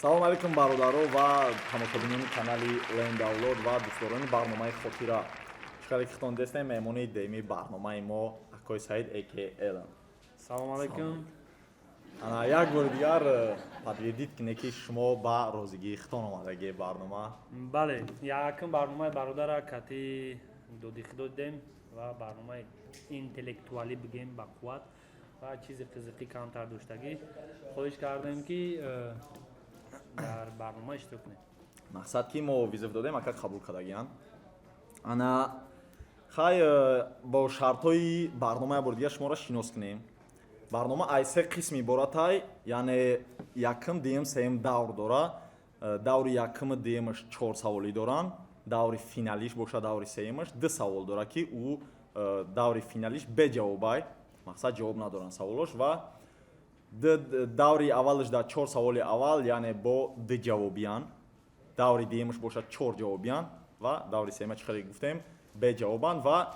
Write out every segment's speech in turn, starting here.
Салом алейкум, бародаро ва тамошобинони канали Лендавлод ва дӯстдорони барномаи «Хотира». Чӣ қадре ки худтон дестем, меҳмони дуюми барномаи мо акои Саид ака Элм. Салом алейкум. Ана, як бори дигар подтвердить кине, ки шумо ба розигии худтон омадагии барнома. Бале, якум барномаи бародара кати доди худо дидем ва барномаи интеллектуалӣ бигем, ба қувват ва чизи қизиқӣ камтар доштагӣ. Хоҳиш кардем, ки дар барнома иштирок кунем. Мақсад, ки мо вызов додем, ака қабул кардагиянд. Ана, хай, бо шартҳои барнома як бори дигар шуморо шинос кунем. Барнома аз се қисм иборатай, яъне якум, дуюм, сеюм давр дора. Даври якуму дуюмаш чор саволӣ доранд, даври финалиш боша, даври сеюмаш ду савол дора, ки ӯ даври финалиш беҷавобай, мақсад, ҷавоб надоранд саволош, ва даври аввалаш дар чор саволи аввал, яъне бо ду ҷавобиянд, даври дуюмаш бошад, чор ҷавобиянд ва даври сеюма, чӣ хеле гуфтем, беҷавобанд. Ва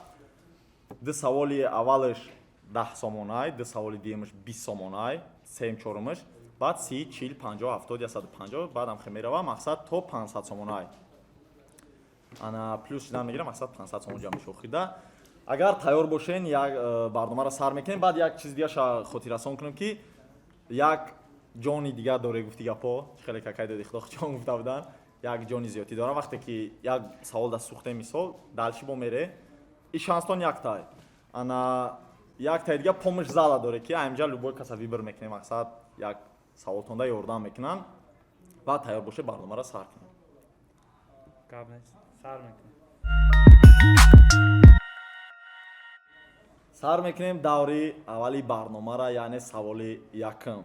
ду саволи аввалаш 10 сомонай, ду саволи дуюмаш 20 сомонай, сеюм, чорумаш баъд 30, 40, 50, 70, 150, баъдам хе мерава, мақсад, то 500 сомонай. Ана, плюс шидан мегирам, мақсад, 500 сомон ҷамъ мешо хида. Агар тайёр бошен, як барномаро сар мекунем. Баъд як чиз дигаша хотиррасон кунем, ки як ҷони дигар доре. Гуфти гапо, чӣ хеле какай доди худо ҷон гуфта буданд, як ҷони зиёдтӣ дорам. Вақте ки як савол да сухте, мисол, дальше бо мере и шанстон яктай. Ана, яктай дига помощь зала доре, ки аимҷа любой каса выбор мекунем, мақсад, як саволтонда ёрдам мекунанд. Ва тайёр боше, барномаро сар кунем. Гап нест, сар мекунем. Сар мекунем даври аввали барномара, яъне саволи якум.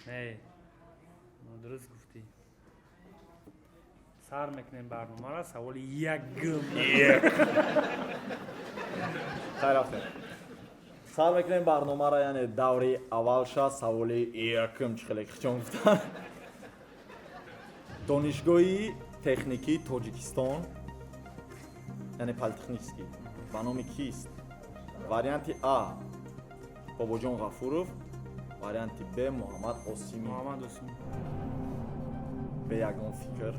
Не, дуруст гуфтӣ, сар мекунем барномара, саволи якум. Хайр, рафтем, сар мекунем барномара, яъне даври аввалша, саволи якум. Чӣ хеле хичон гуфтан, Донишгоҳи техникии Тоҷикистон, яъне политехнический, ба номи кист? Варианти А — Бобоҷон Ғафуров, варианти Б — Муҳаммад Осимӣ. Муҳаммад Осимӣ. Бе ягон фикр,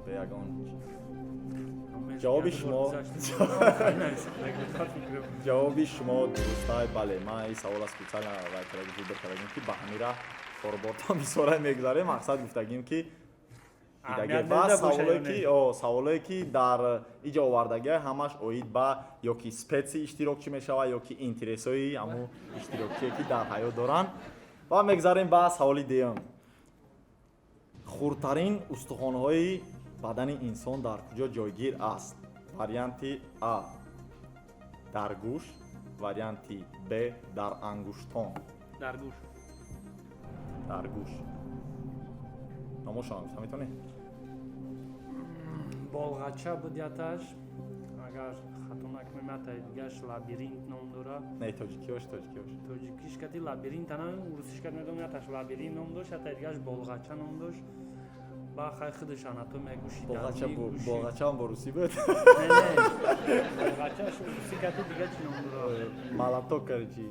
бе ягон ҷавоби шумо. Ҷавоби шумо дурустай. Бале, ман ин савола специально вай карда, выбор кардагим, ки ба ҳамира корбортон бисёра мегузарем. Мақсад, гуфтагим, ки дидаге ва саволое ки саволое ки дар иҷо овардагиа, ҳамаш оид ба ё ки специ иштирокчӣ мешавад, ё ки интересҳои ҳамун иштирокчие, ки дар ҳаёт доранд. Ва мегузарем ба саволи дуюм. Хурдтарин устухонҳои бадани инсон дар куҷо ҷойгир аст? Варианти А — дар гӯш, варианти Б — дар ангуштон. Дар гӯш. Дар гӯш. Номошон гуфта метавонӣ? Болғача буд яташ, агар хато накунем, ятаи дигаш лабиринт ном дора. Не, тоҷикиёш, тоҷикиёш. Тоҷикиш кати лабиринт ана, урусиш кати медонам, яташ лабиринт ном дошт, ятаи дигаш болғача ном дошт. Ба хай, худаш анатомия гӯши. Болғача, болғачаам бо русӣ буд. Болғачаш урусӣ кати дига чӣ ном дора? Молоток, короче.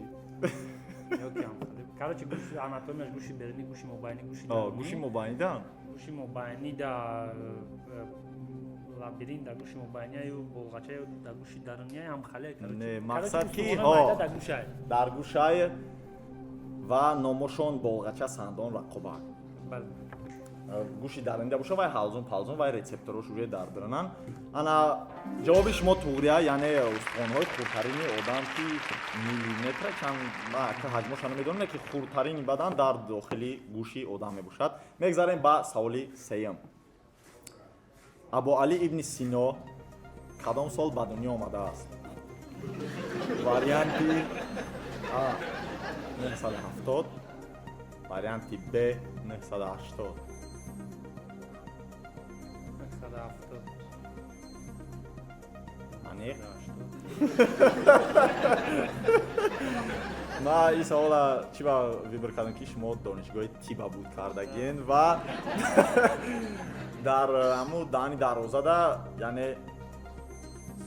Короче, гӯши, анатомияш гӯши берунӣ, гӯши мобайнӣ, гӯши гӯши мобайнида. Гӯши мобайнӣ да лабиринт да гӯши мобайнияю болғачаю да гӯши даруния ҳам хале. Не, мақсад, ки дар гӯшай ва номошон болғача, сандон, рақобак. Гӯши дарунда боша, вай ҳалзун палзун, вай рецепторош уже дар дарунан. Ана, ҷавоби шумо туғрия, яъне устухонҳои хурдтарини одам, ки миллиметра чанд, ҳаҷмоша намедонам, ки хурдтарини бадан дар дохили гӯши одам мебошад. Мегзарем ба саволи сеюм. Абу Али ибни Сино кадом сол ба дунё омадааст? Варианти А — 970, варианти Б — 980. 970. Аниқ? Ман ин савола чӣ ба выбор кардам, ки шумо донишгоҳи тиба буд кардагин ва дар ҳамун даҳани дарвозада, яъне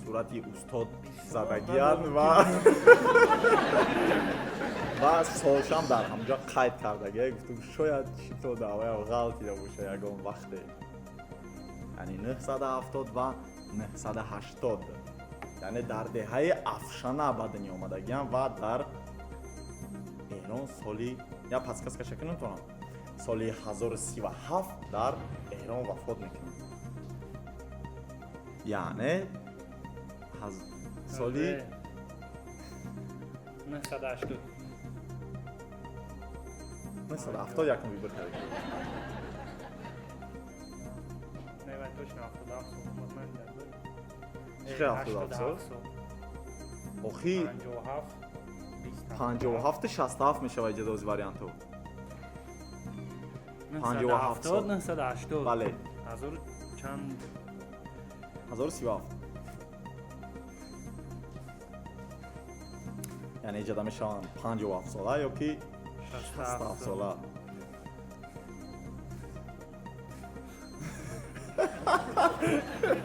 Сурати устод задагиян ва солшам дар ҳамҷо қайд кардагия. Гуфтум, шояд чито давая ғалтида боша ягон вақте. Яъне 970 ва 980, яъне дар деҳаи Афшана ба дунё омадагиям ва дар Эрон соли, я подсказка шакунам тонам, соли 1037 дар Эрон вафот мекунад, яъне соли 980. 970 якум выбор кардем. Не, вай точно 77 сол ман дар буд. Чӣ 77 сол? Охи 57. 57, 67 мешавад иҷозаи вариантҳо. 57 сол. 980. Бале. Ҳазору чанд? 1037, яъне иҷода мешаванд 57 сола ё ки 67 сола.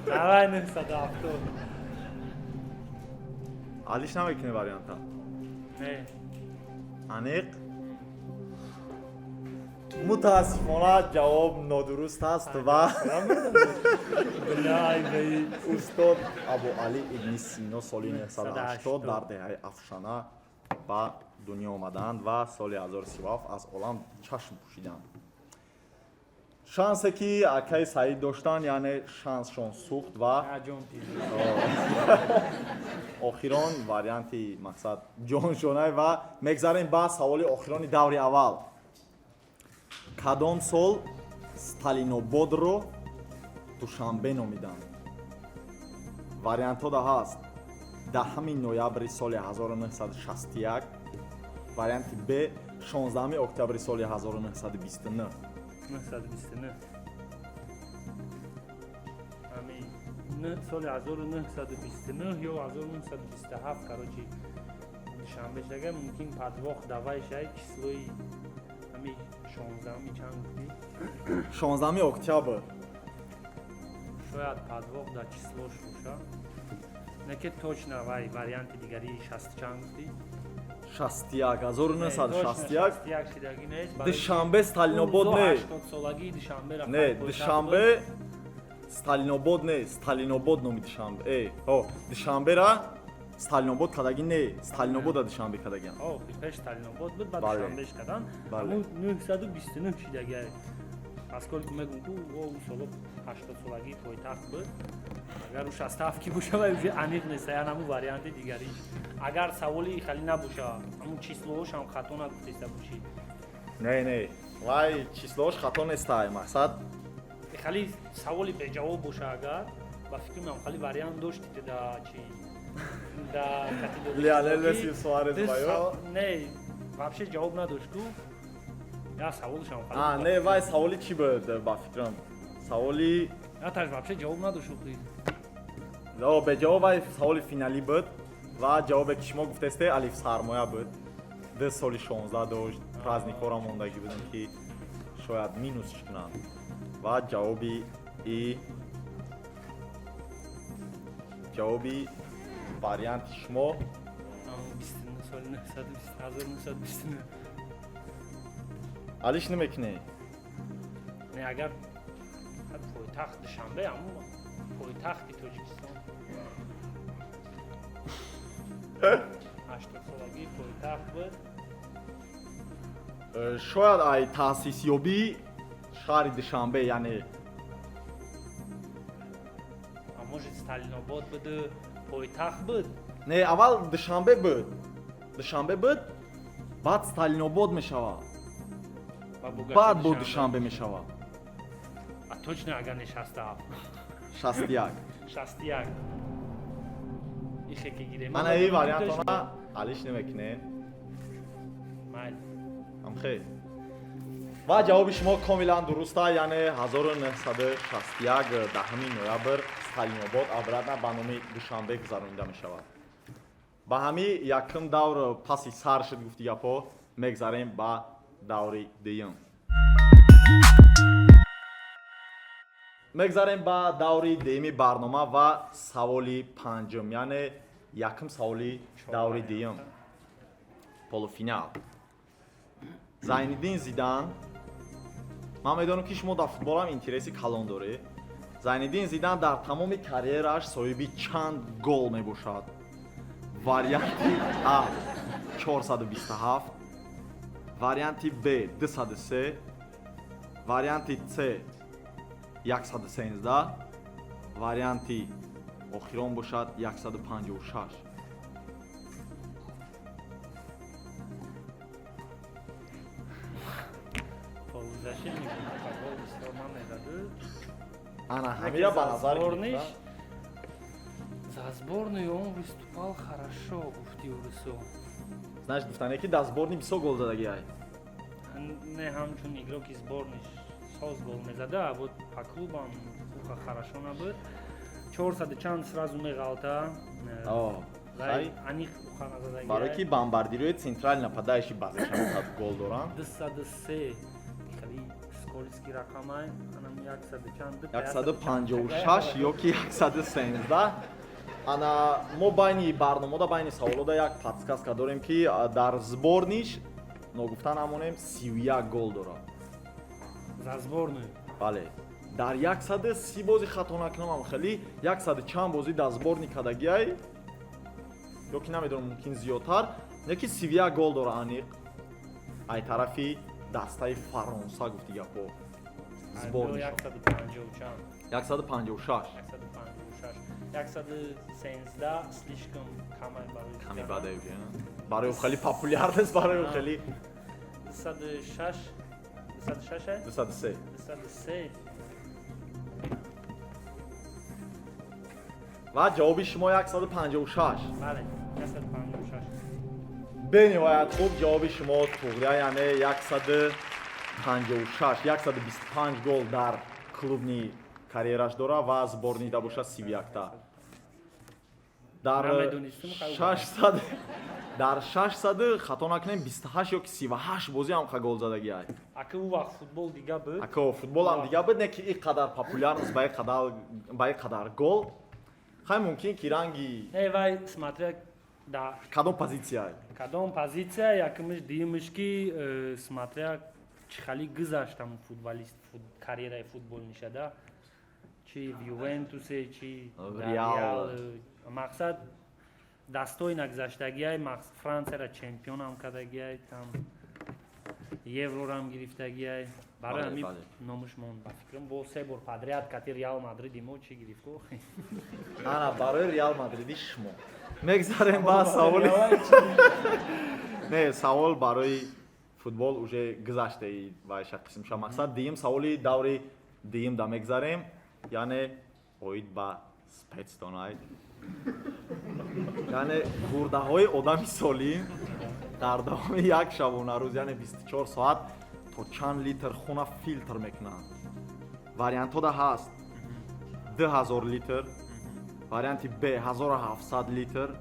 Давай 970. Алиш намекунӣ варианта? Не. Аниқ? Мутаассифона, ҷавоб нодуруст аст ва Билай бай. устод Абуалӣ ибни Сино соли 980 дар деҳаи Афшана ба дунё омаданд ва соли 1037 аз олам чашм пӯшиданд. Шансе ки акаи Саид доштанд, яъне шансшон сӯхт ва Ҷон пиз. Охирон варианти мақсад ҷоншонай ва мегзарем ба саволи охирони даври аввал. Кадом сол Сталинободро Душанбе номиданд? Вариантҳо да ҳаст: 10 ноябри соли 1961, варианти б 16 октябри соли 1929. 929, ами соли 1929 ё 1927, короче, Душанбе шага, мумкин подвох давай шай числои ами 16-ми чанд гуфтӣ? 16 октябр. Шояд подвох да числош боша, не ки точно. Вай варианти дигари 60 чанд гуфтӣ? 61, 1961. 61 шидаги нест. Душанбе Сталинобод не. 80 солагии Душанбе. Не, Душанбе Сталинобод не, Сталинобод номи Душанбе. Э, ҳо, Душанбера Сталинобод кадаги не, Сталинобода Душанбе кадагиам. О, пеш Сталинобод буд, баъд Бале. Душанбеш кадан. Бале. Ҳамун 929 шидаги, поскольку мегум ку о соло 80 солагии пойтахт буд. Агар ӯ 67 ки боша, вай уже аниқ нест, ян ҳамун варианти дигариш. Агар саволи хали набоша, ҳамун числоошам хато нагуфтеста бошӣ. Не, не, вай числоош хато нестай, мақсад. Хали саволи беҷавоб боша, агар ба фикри ман хали вариант дошти да чи да категория. Лионел Месси, Суарес баё? Не, вообще ҷавоб надошт ку я саволшам. А, не, вай саволи чӣ буд, ба фикрам саволи Наташ вообще ҷавоб надошт охи. О, беҷавоб, вай саволи финалӣ буд ва ҷавобе ки шумо гуфтесте, Алиф Сармоя буд. Ду соли 16 дошт, праздникҳоро мондагӣ будем ки шояд минус кунанд ва ҷавоби варианти шумо соли 1929. Алиш намекунӣ? Не, агар пойтахт Душанбе, ҳамун пойтахти Тоҷикистон, 80-солагии пойтахт буд. Шояд ай таъсисёбии шаҳри Душанбе, яъне А может, Сталинобод буду пойтахт буд? Не, аввал Душанбе буд, Душанбе буд, баъд Сталинобод мешавад. Ва бо Баъд бо Душанбе. Душанбе мешавад. А точно агар не 67? 61. 61 ихе ки гирем. Мана и вариантона алиш намекунем. Майли. Ҳамхел ва ҷавоби шумо комилан дуруста, яъне 1961 10 ноябр Сталинобод обратно ба номи Душанбе гузаронида мешавад. Ба ҳами якум давр паси сар шуд, гуфти гапҳо, мегзарем ба даври дуюм. Мегзарем ба даври дуюми барнома ва саволи панҷум, яъне якум саволи даври дуюм, полуфинал. Зайниддин Зидан, ман медонам, ки шумо дар футболам интереси калон доред. Зайниддин Зидан дар тамоми карьераш соҳиби чанд гол мебошад? Варианти А 427, варианти Б 203, варианти С 113, варианти охирон бошад 156. Полузащитник гол бисёр намезаду. Ана ҳамира ба назар Сборныйш. гирифта. За сборную он выступал хорошо, гуфти урусо. Знаешь, гуфтане, ки дар сборный бисёр гол задагиай. Не, ҳамчун игроки сборныйш соз гол мезада, а вот по клубам уха хорошо набуд. 400 чанд сразу меғалта. Хай. Аниқ уха назадагиай. Барое ки бомбардирои центральный нападающий баъзешон гол доранд. 203 хеле скользкий рақамай. Анам 100 чанд. 156 ё ки 113. Ана мо байни барномода, байни саволода як подсказка дорем, ки дар сборныйш, ногуфта намонем, 31 гол дорад. За сборную. Бале, дар 130 бозӣ, хато накунам, хеле 100 чанд бозӣ дар сборный кардагиай ё ки намедонам, мумкин зиёдтар, не ки 31 гол дора аниқ ай тарафи дастаи Фаронса, гуфти гапо, сборныйш. 150 чанд. 156. 156. 113 слишком камай барои Ками баде уже барои хеле популярность, барои хеле. 206, 206. 203. 203. Ва ҷавоби шумо 156? Бале, 156. Бениҳоят хуб, ҷавоби шумо туғрия, яъне 156, 125 гол дар клубный карьераш дора ва сборныйда боша 31-та. Дар Намедонистум, хай. 600, дар 600, хато накунем, 28 ё ки 38 бозӣ ҳам ха гол задагиай. Ака, ӯ вақт футбол дига буд. Ако, футболам дига буд, не ки ин қадар популярность, ба ин қадар гол. Хай, мумкин ки ранги Не, вай смотря да кадом позитсия. Кадом позитсия, якумиш, дуюмиш ки смотря чӣ хали гузаштам футболист карьераи футболниша да, чи в Ювентусе, чи дар Реал. Реал, мақсад дастҳои нагузаштагиай, Франсияра чемпионам кардагиай, там Еврорам гирифтагиай, барои ҳамин номуш монд, ба фикрам. Бо се бор подряд кати Реал Мадриди мо чӣ гирифт ко? Ана барои Реал Мадриди шумо мегзарем ба саволи, не, савол барои футбол уже гузаштаи вайша қисмша. Мақсад, дуюм саволи даври дуюм да мегзарем, яъне оид ба спецдонай, яъне гурдаҳои одами солим дар давоми як шабонарӯз, яъне 24 соат, то чанд литр хуна филтр мекунанд? Вариантҳода ҳаст: 2000 литр, варианти Б 1700 литр,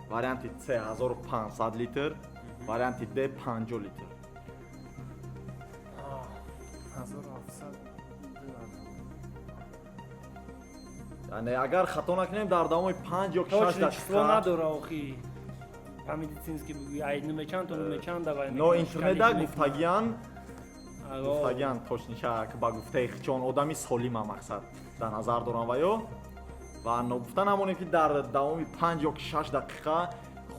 варианти С 1500 литр, варианти Д 50 литр. 1700. Яъне агар хато накунем, дар давоми 5 ё 6 Точно число дақиқа. Надора охи, по медицински бугӯи, ай нумечанд то нумечанд давай. Но интернетда гуфтагиян точныйша ба гуфтаи хичон одами солима мақсад дар назар дорам ва ё ва ногуфта намонем, ки дар давоми 5 ё 6 дақиқа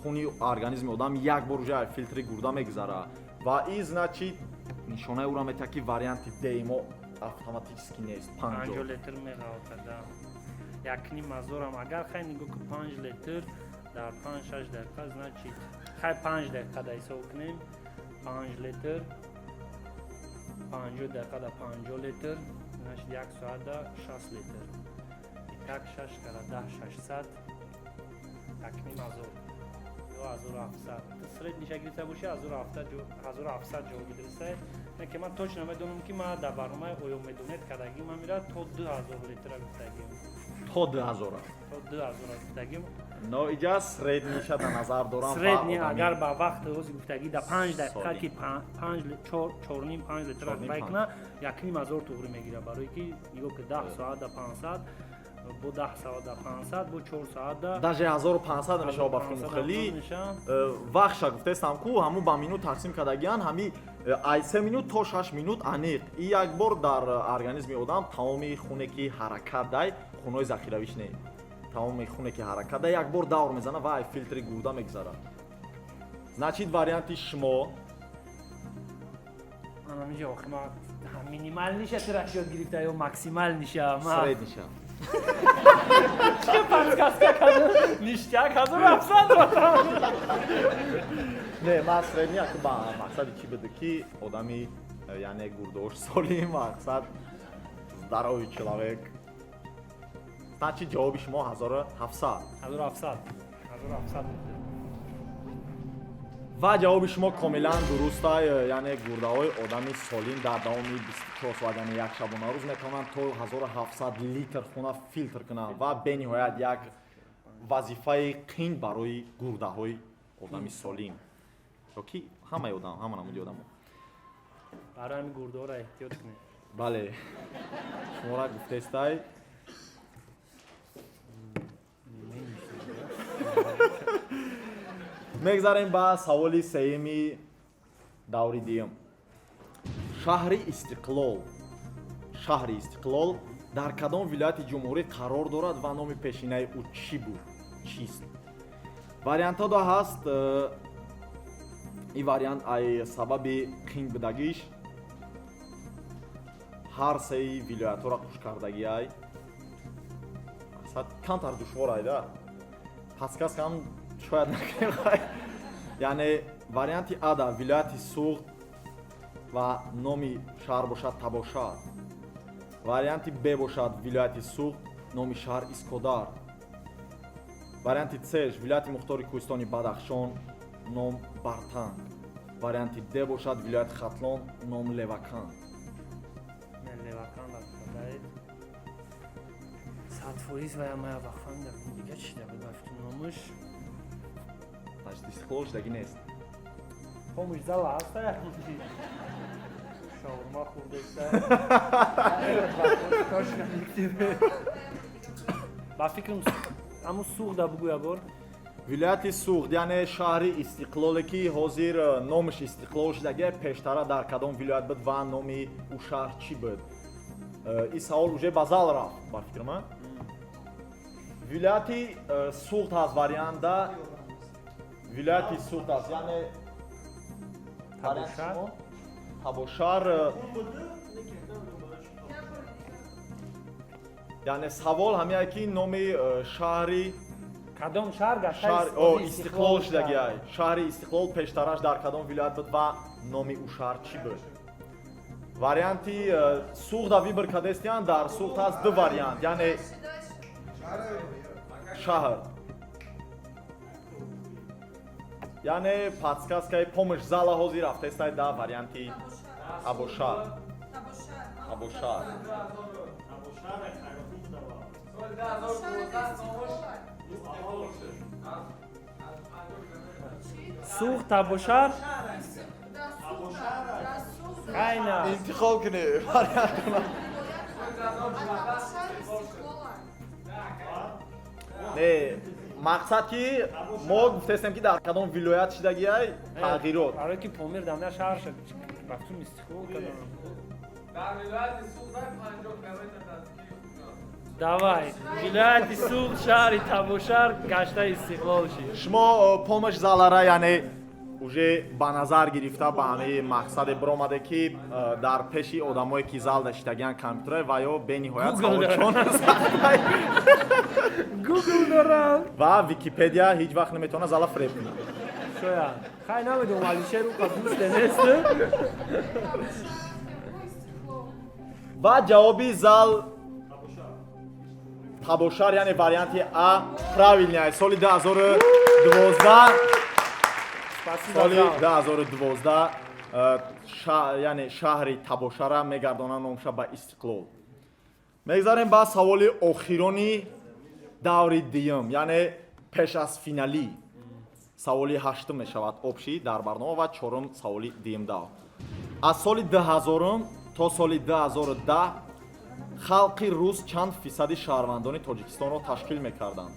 хуни организми одам як бор уже филтри гурда мегузара ва и значит нишонаи ӯро метиҳад, ки варианти Д мо автоматически нест. 50 50 литр меғалтада, якним ҳазорам. Агар хай нигоҳ ки, 5 литр дар 5-6 дақиқа, значит хай 5 дақиқа да ҳисоб кунем, 5 литр 50 дақиқа да 50 литр, значит як соат да 60 литр. Итак, шаш кара 10, 600, якним ҳазор ё 1700. Среднийша гирифта боши, 1700 ҷавоби дурусте. Не ки ман точно медонам, ки ман дар барномаи «Оё медонед» кардагӣ, ман мера то 2000 литра гуфтагим. То 2000. То 2000 гуфтагим. Но иҷа средний ша дар назар дорам. Средний, агар ба вақти ҳозир гуфтагӣ, да 5 дақиқа Солим. ки 5, 4,5, 5 литр 4,5, бай куна, 1500 туғри мегира. Барое ки нигоҳ ки 10 соат да 500, бо 10 соат да 500, бо 4 соат да Даже 1500 мешава ба филму. 1500 Хеле меша. Вақтша гуфтестам ку, ҳамун ба минут тақсим кардагиян, ҳами ай 3 минут то 6 минут аниқ. И як бор дар организми одам тамоми хуне ки ҳаракат дай, хунҳои захиравиш не, тамоми хуне ки ҳаракат дай, як бор давр мезана ва ай филтри гурда мегузарад. Значит, варианти шумо Анамиҷа охи ма минимальный ша ти расчёт гирифта ё максимальный ша ма? Средний ша. Чӣ подсказка кард? Ништяк, 1700 братан. Не, ман средний аку ба мақсади чӣ буд, ки одами яъне гурдош солим, мақсад здоровый человек. Значит, ҷавоби шумо 1700. 1700, 1700. Ва ҷавоби шумо комилан дуруста, яъне гурдаҳои одами солим дар давоми 24 соат, яъне як шабонарӯз, метавонанд то 1700 литр хуна филтр кунанд ва бениҳоят як вазифаи қин барои гурдаҳои одами солим ё ки ҳамаи одам, ҳама намуди одамо. Барои ҳамин гурдаҳоро эҳтиёт кунед. Бале, шумора гуфтестай. Мегзарем ба саволи сеюми даври дуюм. Шаҳри Истиқлол, шаҳри Истиқлол дар кадом вилояти ҷумҳурӣ қарор дорад ва номи пешинаи ӯ чӣ буд, чист? Вариантҳо да ҳаст. Ин вариант ай сабаби қин будагиш ҳар сеи вилоятҳоро қушкардагиай, мақсад камтар душвор айда, подсказка ам шояд накунем. Яъне варианти А да вилояти Суғд ва номи шаҳр бошад Табошар, варианти Б бошад вилояти Суғд, номи шаҳр Искодар, варианти С вилояти мухтори кӯҳистони Бадахшон, ном Бартанг, варианти Д бошад вилояти Хатлон, ном Леваканд. Не, Леваканд даед 100%. Ва мая вақт фаҳмидам, дига чӣ да буд ба фикр номаш. Значит, Истиқлол шудаги нест. Помощь зала ҳаста, шаурма хӯрдеста. Точно, ба фикрам ҳамун Суғда, бугӯ як бор. Вилояти Суғд, яъне шаҳри Истиқлоле ки ҳозир номаш Истиқлол шудагия, пештара дар кадом вилоят буд ва номи ӯ шаҳр чӣ буд? Ин савол уже ба зал рафт, ба фикр ман. Вилояти Суғд ҳаст варианта, вилояти Суғд аст, яъне варианти Табошар? шумо? Табошар. Яъне савол ҳамяе ки номи шаҳри Кадом шаҳр гашта шаҳр о Истиқлол шудагиай, шаҳри Истиқлол пештараш дар кадом вилоят буд ва номи ӯ шаҳр чӣ буд? Варианти Суғда выбор кардестиян. Дар Суғд ҳаст ду вариант, яъне шаҳр, яъне подсказка и помощь зала ҳозир рафтестай да варианти Абошар. Абошар. Соли 2012 номаш Суғд, Табошар, айна. Интихоб кунед вариантона. Не, мақсад ки мо гуфтестем, ки дар кадом вилоят шидагиай тағйирот. Барое ки Помир дамя шаҳр шад, ба фикрам Истиқлол кадам. Дар вилояти Суғд, 50 километр наздикии Хуҷанд. Давай, вилояти Суғд, шаҳри Табошар гашта Истиқлол шид. Шумо помощь залара, яъне уже ба назар гирифта, ба ҳамаи мақсаде биромаде, ки дар пеши одамое ки зал даштагиян компютере ва ё бениҳоят Google дорад. саволчон. Гугл дорам. Ва Википедия ҳеҷ вақт наметавонад зала фреб кунад. Шояд, хай, намедонам, Алишер уқа дӯсте нест. Ва ҷавоби зал Табошар, яъне варианти А правильный. Соли 2012, Спасибо. соли Зал. 2012 яъне шаҳри Табошара мегардонанд номша ба Истиқлол. Мегзарем ба саволи охирони. Даври дуюм, яъне пеш аз финалӣ, саволи ҳаштум мешавад общий дар барнома ва чорум саволи дуюм давр. Аз соли 2000-ум то соли 2010 халқи рус чанд фисади шаҳрвандони Тоҷикистонро ташкил мекарданд?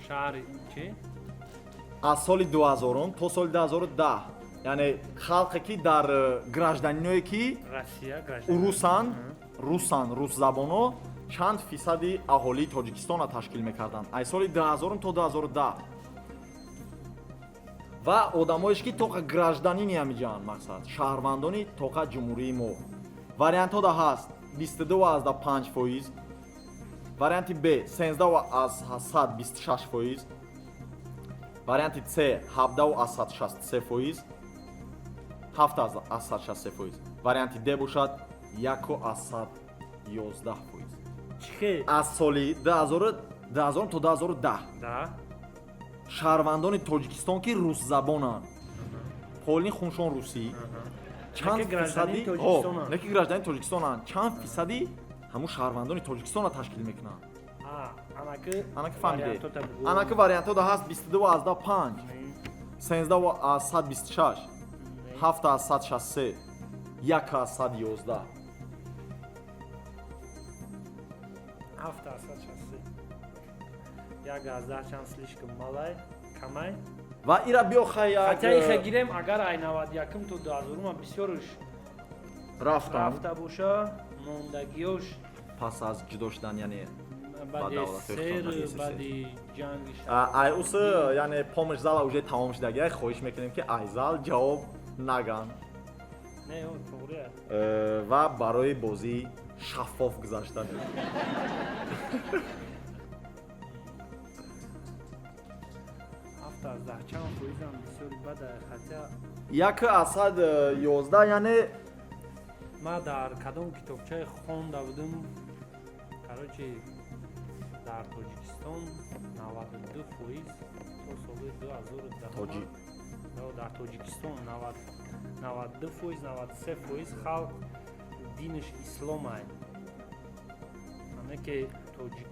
Шаҳри чи? Аз соли 2000-ум то соли 2010, яъне халқе ки дар гражданиное ки Россия граждан. Урусан, русан, русзабоно чанд фисади аҳолии Тоҷикистонро ташкил мекарданд аз соли 2000 то 2010 ва одамоеш ки тоқа гражданини ҳамиҷаанд, мақсад, шаҳрвандони тоқа ҷумҳурии мо. Вариантҳо да ҳаст: 22,5%, варианти б 13,26%, варианти с 17,63%, 7,63%, варианти д бошад 1,11%. Чихе? Аз соли 2000 2000 то 2010 Да. шаҳрвандони Тоҷикистон, ки русзабонанд, полни хуншон русӣ, чанд Не ки гражданини фисади Тоҷикистонанд. Не ки гражданини Тоҷикистонанд, чанд фисади ҳамун шаҳрвандони Тоҷикистонро ташкил мекунанд? А, анаки. Анаки фаҳмиде? Вариантота бугу. Анаки вариантҳо да ҳаст: 22,5, 13,26, 7,63, 1,11. 7,63. Як аз даҳ чанд слишком малай, камай. Ва ира биё, хай, як Хотя иха гирем, агар ай 91 то 2000 бисёрш рафтам рафта боша, мондагиёш пас аз ҷудо шудан, яъне баъди давлатҳои СССР, худтон, баъди СССР. Баъди ҷанги Ай ус, яъне помощь зала уже тамом шудагия, хоҳиш мекунем, ки ай зал ҷавоб наган. Не, о, тоғрия. Ва барои бозӣ шаффоф гузаштан. 7 аз 10 чанд фоизам бисёри бада, хотя 1,11, яъне ма дар кадом китобчае хонда будум, короче, дар Тоҷикистон 92% то соли 2010 Тоҷик. Дар Тоҷикистон 92%, 93% халқ диниш исломай, ане ки тоҷик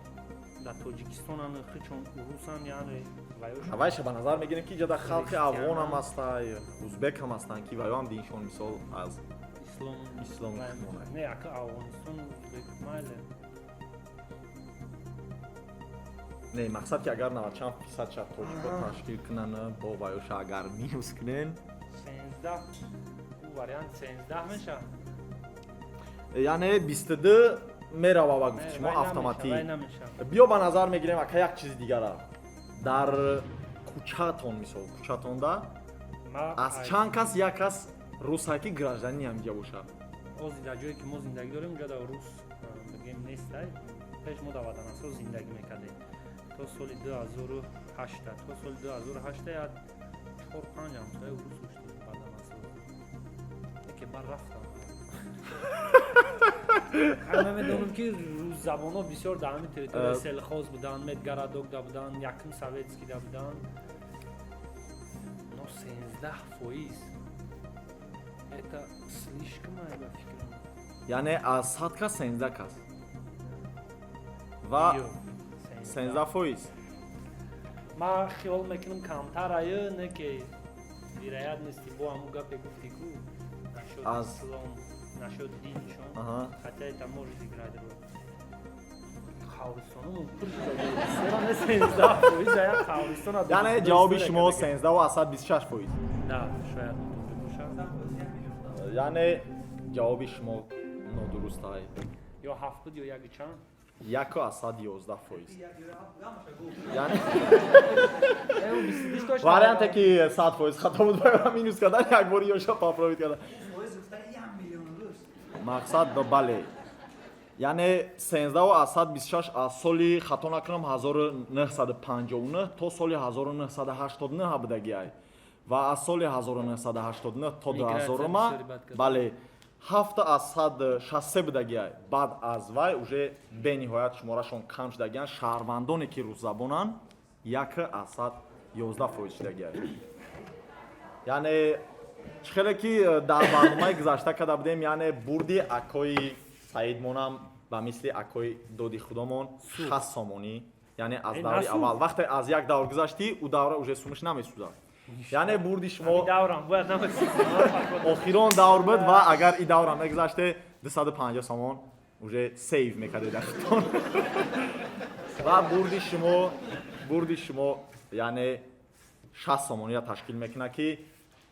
дар Тоҷикистон ане хичон урусан, яъне ваёш. Вайша ба назар мегирем, ки иҷода халқи Христиан. Афғон ҳам ҳастай, узбек ҳам ҳастанд, ки ваё ҳам диншон, мисол, аз ислом. Ислом худмонай. Не, ака, Афғонистон, узбек майле. Не, мақсад, ки агар навад чанд фисад шад тоҷико ташкил кунанд, бо ваёша агар минус кунен. 13, ӯ вариант 13 меша. Яъне 22 мерава ва гуфти шумо вай намеша, автоматӣ. Вай намеша. Биё, ба назар мегирем, ака, як чизи дигара: дар кӯчаатон, мисол, кӯчатонда Ма аз чанд кас як кас русае, ки гражданини ҳамиҷа бошад? Ози дар ҷое ки мо зиндагӣ дорем, унҷа дар рус бигем нестай. Пеш мо дар Ватанасоз зиндагӣ мекардем то соли 2008. То соли 2008 як чор панҷ ҳамсоя рус доштем Ватанасоз, яке бар рафтам. Ман медонам, ки русзабонҳо бисёр дар ҳамин территория Сельхоз буданд, Медгородок да буданд, якум Советский да буданд, но 13% это слишком ай, ба фикрам. Яъне аз 100 кас 13 кас ва Ё, 13%. Ман хиёл мекунам, камтар аю, не ки вероятности бо ҳамун гапе гуфти ку нашуд ислом, нашуд диншон. Хотя это может играть роль. Қабристонумон пур шуда, 13% як қабристона. Яъне ҷавоби шумо 13,26%? Да, шояд нодуруст бошад. Яъне ҷавоби шумо нодуруст ай. Ё ҳафт буд, ё яки чанд. 1,11%, яъне варианте ки 100% хато буд, ба минус кардан, як бори ёша поправить кардан мақсад. Бале, яъне 13,26 аз соли, хато накунам, 1959 то соли 1989 будагиай ва аз соли 1989 то Мигратсия 2000 бисёри бад кард. Бале, 7,63 будагиай. Баъд аз вай уже бениҳоят шуморашон кам шудагиянд. Шаҳрвандоне ки русзабонанд, 1,11% шудагиай. Яъне чӣ хеле ки дар барномаи гузашта карда будем, яъне бурди акои Саидмонам ба мисли акои доди худомон 60 сомонӣ. Яъне аз даври аввал вақте аз як давр гузаштӣ, ӯ давра уже сумаш намесӯзад. Яъне бурди шумо охирон давр буд ва агар и даврам мегузаште, 250 сомон уже сейв мекардед дар худтон. Ва бурди шумо яъне 60 сомониро ташкил мекунад, ки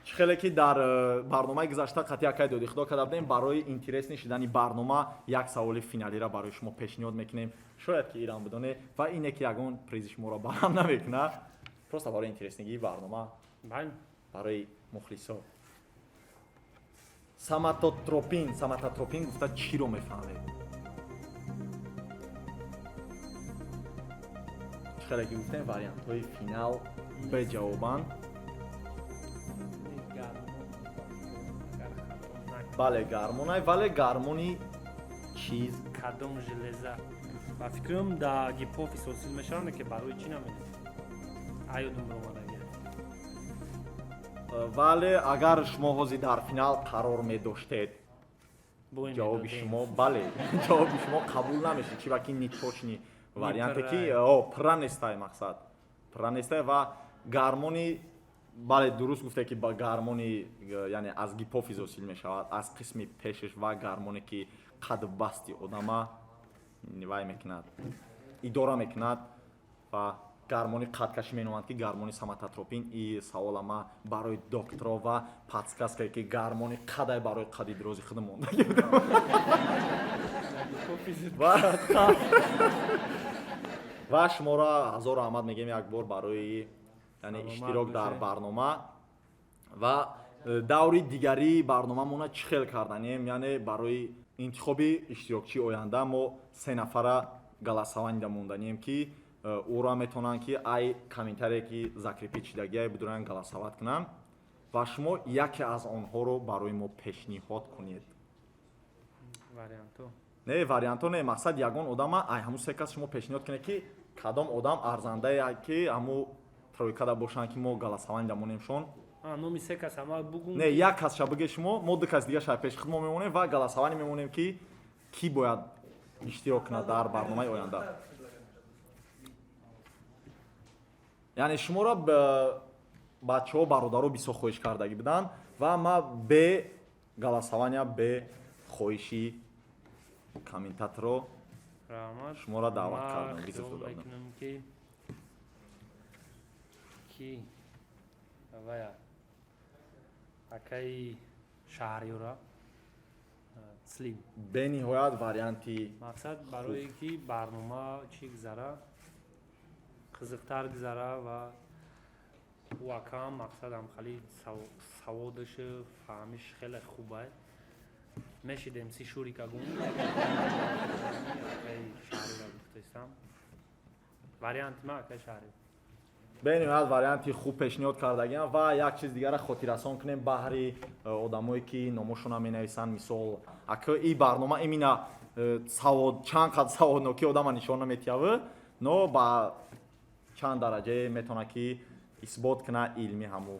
чӣ хеле ки дар барномаи гузашта қатъи акай доди худо карда будем, барои интересный шидани барнома як саволи финалиро барои шумо пешниҳод мекунем. Шояд ки ирам бидоне ва ине ки ягон призи шуморо барам намекунад, просто барои интереснигии барнома, барои мухлисо. Соматотропин гуфта чиро мефаҳмед? Чӣ хеле ки гуфтем, вариантҳои финал беҷавобанд. Бале, гармонай, вале гармони чиз? Кадом железа? Ба фикрам, да гипофиз ҳосил мешаванд, ки барои чӣ намедонам, аёдум омадаги. Вале агар шумо ҳозир дар финал қарор медоштед, ҷавоби шумо, бале, ҷавоби шумо қабул намешид, чи баки неточный варианте ки пурра нестай, мақсад пурра нестай. Ва гармони, бале, дуруст гуфте, ки ба гармони, яъне аз гипофиз ҳосил мешавад, аз қисми пешаш, ва гармоне ки қадбасти одама вай мекунад, идора мекунад ва гармони қадкашӣ меноманд, ки гармони соматотропин. И савола ма барои докторо ва подсказка ки гармони қадай барои қади дрози худ мондагӣ будам. Ва шуморо ҳазор раҳмат мегӯем як бор барои, яъне, иштирок дар барнома. Ва даври дигарии барномамона чӣ хел карданем? Яъне барои интихоби иштирокчии оянда мо се нафара голосование монданием, ки ӯро метавонанд, ки ай комментарие ки закрепить шидагиай бидуранд, голосовать кунанд ва шумо яке аз онҳоро барои мо пешниҳод кунед. Не, вариантҳо не, мақсад ягон одама ай ҳамун се кас шумо пешниҳод кунед, ки кадом одам арзандае, ки ҳамун тройкада бошанд, ки мо голосование монемшон. Номи се кас ама бугум. Не, як касша биге шумо, мо ду кас дига ша пеши худ мо мемонем ва голосование мемонем, ки кӣ бояд иштирок кунад дар барномаи оянда. Яъне шуморо бачаҳо, бародаро бисёр хоҳиш кардагӣ буданд ва ма бе голосования, бе хоҳиши комментаторо шуморо даъват кардам. Мекунам, ки вая акаи Шаҳриёра Слим. Бениҳоят варианти Мақсад барое ки барнома чӣ гузара, қизиқтар гузара ва ӯ акам мақсадам хали саводашу фаҳмиш хеле хубай мешидем си шурикагун акаи Шаҳриёра гуфтаистам. Варианти ма акаи Шаҳриёр. Бениҳоят варианти хуб пешниҳод кардагиам. Ва як чиз дигара хотиррасон кунем баҳри одамое ки номошона менависанд. Мисол, ака, и барнома имина савод, чанд қад саводнокии одама нишон наметиҳав, но ба чанд дараҷае метавонад ки исбот кунад илми ҳаму.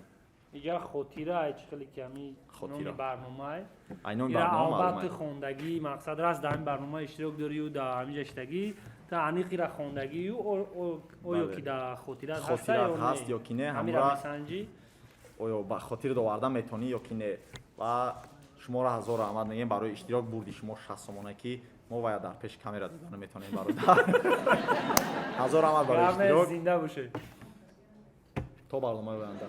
Иҷа хотира ай, чӣ хеле ки ҳами номи барномаай. Ай номи барнома. Албатта, хондагӣ мақсад раст, дар ҳамин барнома иштирок дорию, дар ҳаминҷа иштагӣ та аниқира хондагию оё ки дар хотират ҳаст ё ки не. Ҳамира месанҷӣ. Оё ба хотир доварда метавонӣ ё ки не. Ва шуморо ҳазор раҳмат мегӯем барои иштирок. Бурди шумо 60 сомона, ки мо вая дар пеши камера дида наметавонем, бародар. Ҳазор раҳмат барои иштирок. Зинда бошед. То барномаи оянда.